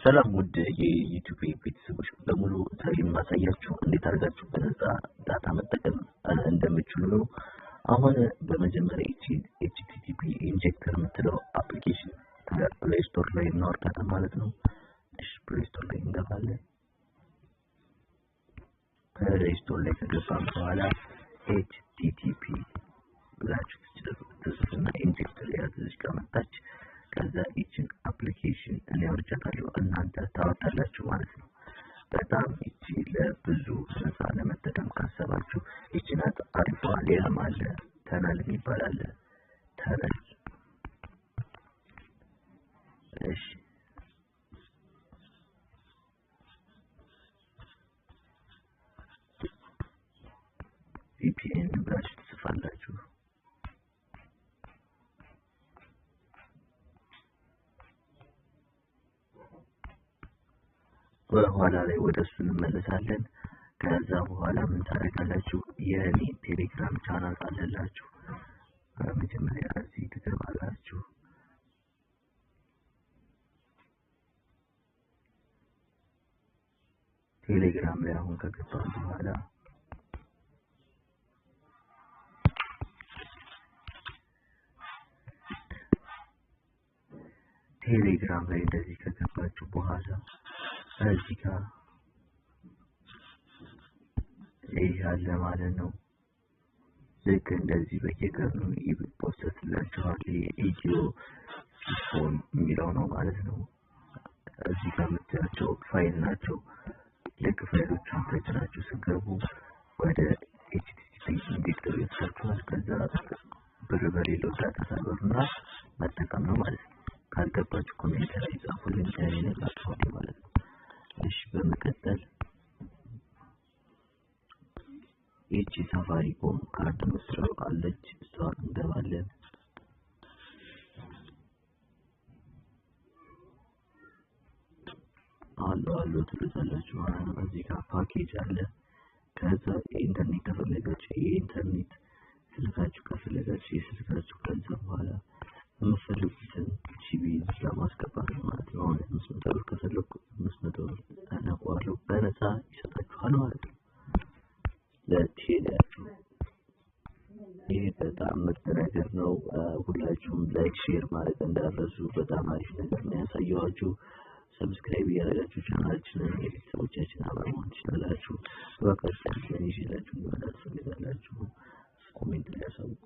ሰላም ውድ የዩቲዩብ ቤተሰቦች በሙሉ፣ ዛሬ የማሳያችሁ እንዴት አድርጋችሁ በነፃ data መጠቀም እንደምችሉ ነው። አሁን በመጀመሪያ ይቺ HTTP Injector የምትለው application Play Store ላይ እናወርዳለን ማለት ነው። እሺ፣ Play Store ላይ እንገባለን። Play Store ላይ ከገባን በኋላ HTTP ብላችሁ ትጽፉና Injector ያዘች ከመጣች ከዛ ይችን application እኔ አውርጃታለሁ፣ እናንተ ታወጣላችሁ ማለት ነው። በጣም ይቺ ለብዙ ነፃ ለመጠቀም ካሰባችሁ ይቺ ናት አሪፏ። ሌላም አለ፣ Tunnel የሚባል አለ። Tunnel፣ እሺ፣ VPN ብላችሁ ትጽፋላችሁ። በኋላ ላይ ወደ እሱ እንመለሳለን። ከዛ በኋላ ምን ታደርጋላችሁ? የእኔ ቴሌግራም ቻናል አለላችሁ። መጀመሪያ እዚህ ትገባላችሁ። ቴሌግራም ላይ አሁን ከገባን በኋላ ቴሌግራም ላይ እንደዚህ ከገባችሁ በኋላ እዚህ ጋር ይህ አለ ማለት ነው። ልክ እንደዚህ በየቀኑ ይ post ላችኋል። የኢትዮ ፎን የሚለው ነው ማለት ነው። እዚህ ጋር የምታያቸው ፋይል ናቸው። ልክ ፋይሎቹን ተጭናችሁ ስትገቡ ወደ HTTP Injector ይወስዳችኋል። ከዛ ብር በሌለው data ሳበሩና መጠቀም ነው ማለት ነው። ካልገባችሁ comment ላይ ጻፉልኝ፣ እኔ እነግራችኋለሁ ማለት ነው። እሺ፣ በመቀጠል ይቺ ሳፋሪኮም ካርድ የምትለው አለች፣ እሷ እንገባለን። Allow allow ትሉታላችሁ ማለት ነው። እዚህ ጋር ፓኬጅ አለ። ከዛ የኢንተርኔት ከፈለጋችሁ የኢንተርኔት፣ ስልካችሁ ከፈለጋችሁ የስልካችሁ፣ ከዛ በኋላ የምትፈልጉትን GB ለማስገባት ነው ማለት ነው። አሁን 500 ብር ከፈለኩ 500 ብር እነካዋለሁ፣ በነፃ ይሰጣችኋል ማለት ነው ለቴሌያችሁ። ይህ በጣም ምርጥ ነገር ነው። ሁላችሁም like፣ share ማድረግ እንዳትረሱ። በጣም አሪፍ ነገር ነው ያሳየኋችሁ። Subscribe እያደረጋችሁ ቻናላችንን የቤተሰቦቻችን አባል መሆን ትችላላችሁ። በቀጣይ ምን ይዤላችሁ እንድመጣ ትፈልጋላችሁ? Comment ላይ አሳውቁ።